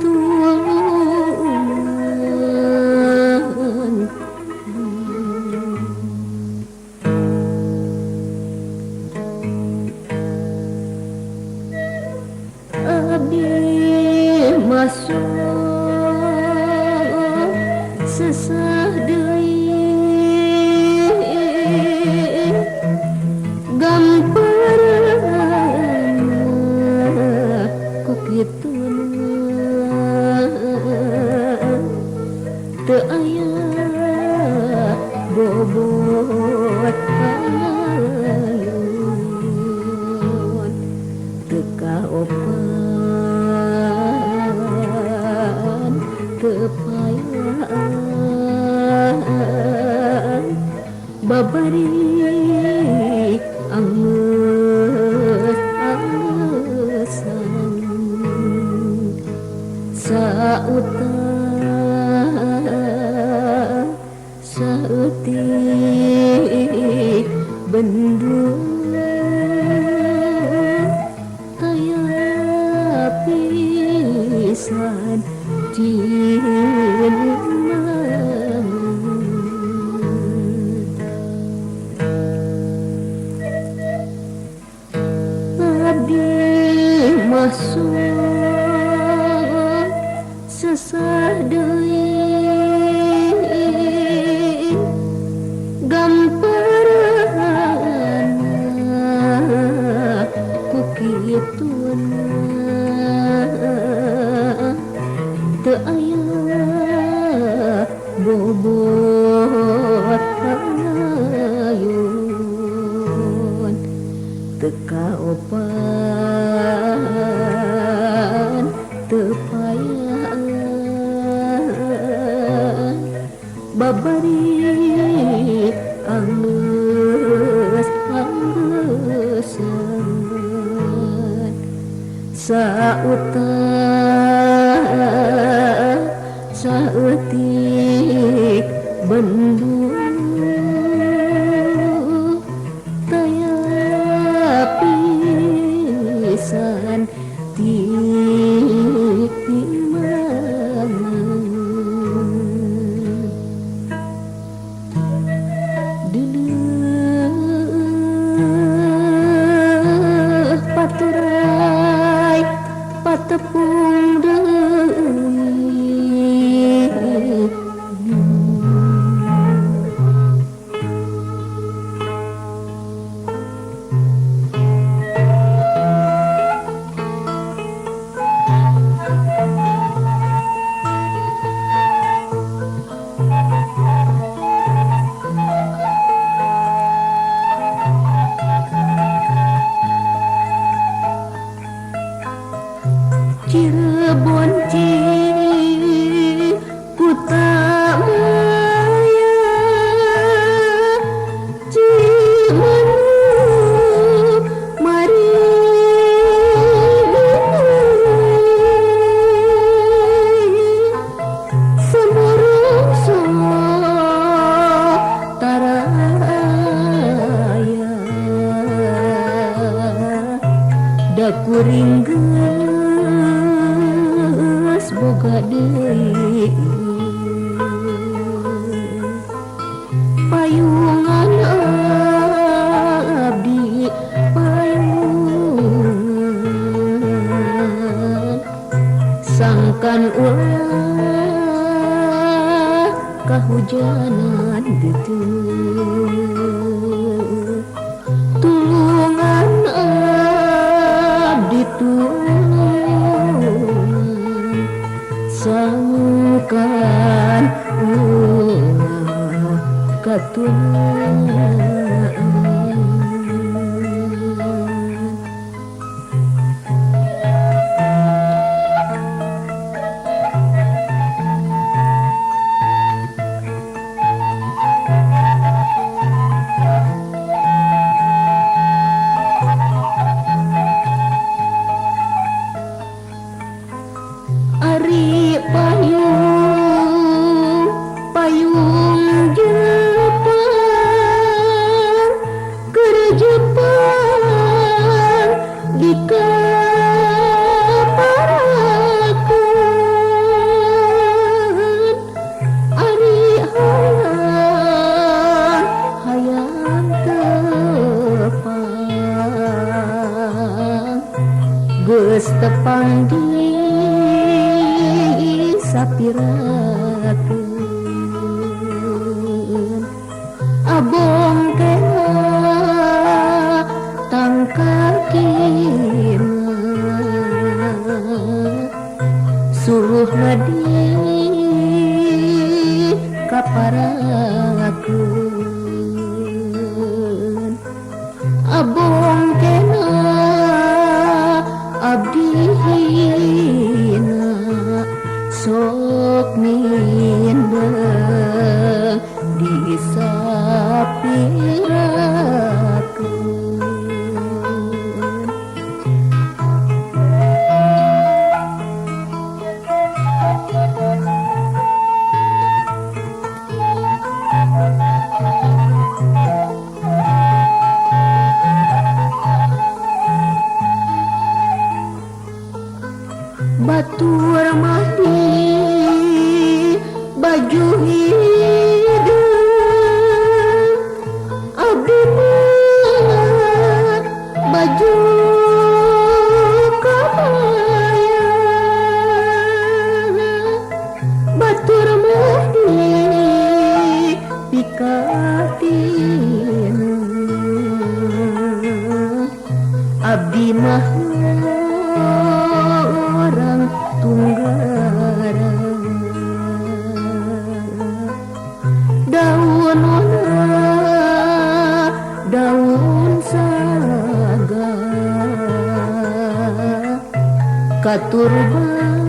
Tulungan. Abdi masuk sesah deui gampereun ku kituna teu aya bobot payun teu kaopan teu payaan babari angeus-anggeusan sauta saeutik bendung taya pisan cinema. Abdi masuk sesah deui gampereun ku kituna teu aya bobot payun teu kaopan teu payaan babari angeus-anggeusan sauta saeutik bendung taya pisan timbangan. Deuleuh paturai patepung deui. Cirebon Cikutamaya Cimanuk mari Semurung taraya da kuring geus boga deui payungan abdi payungan sangkan ulah kahujanan gitu tulungan abdi tulungan sangkan ulah katungan. Ari payung payung Jepang keur Jepang dikaparakeun. Disapirakeun abong kena tangkal kima suruhna di kaparakeun abong kena abdi hina sok mindeng disapirakeun. Batur mah di baju hideung abdi mah baju kabaya. Batur mah di pikatina abdi mah orang tunggara. Daun ona daun saga katurban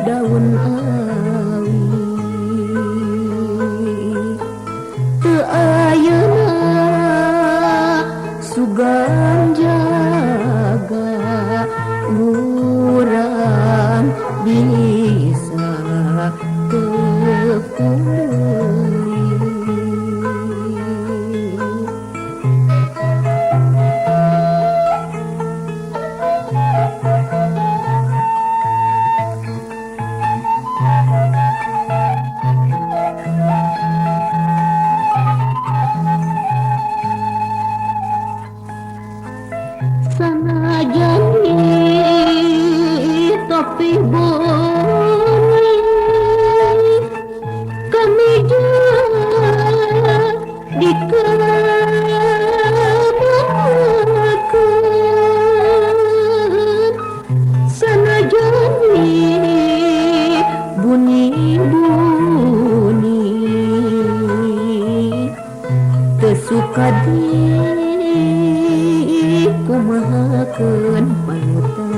daun awi teu ayeuna sugan jaga urang bisa tepung deui. Sanajan topi boni kemeja dikenakan. Sanajan buni-buni teu suka dikumahakeun panutan.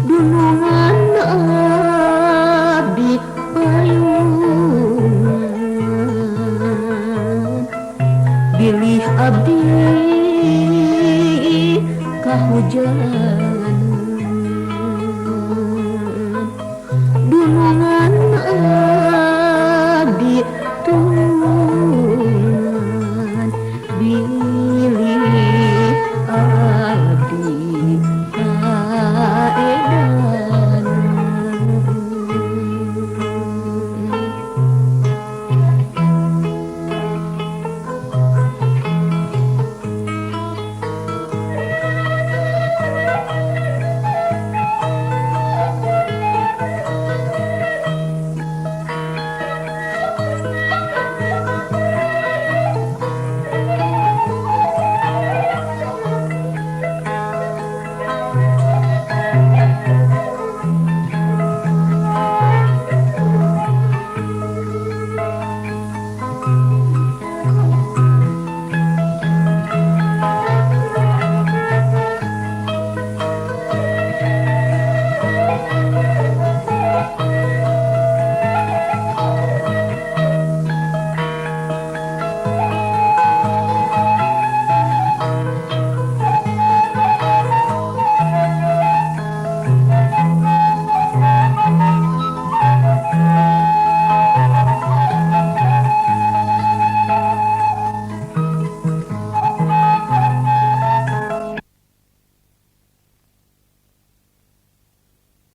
Dunungan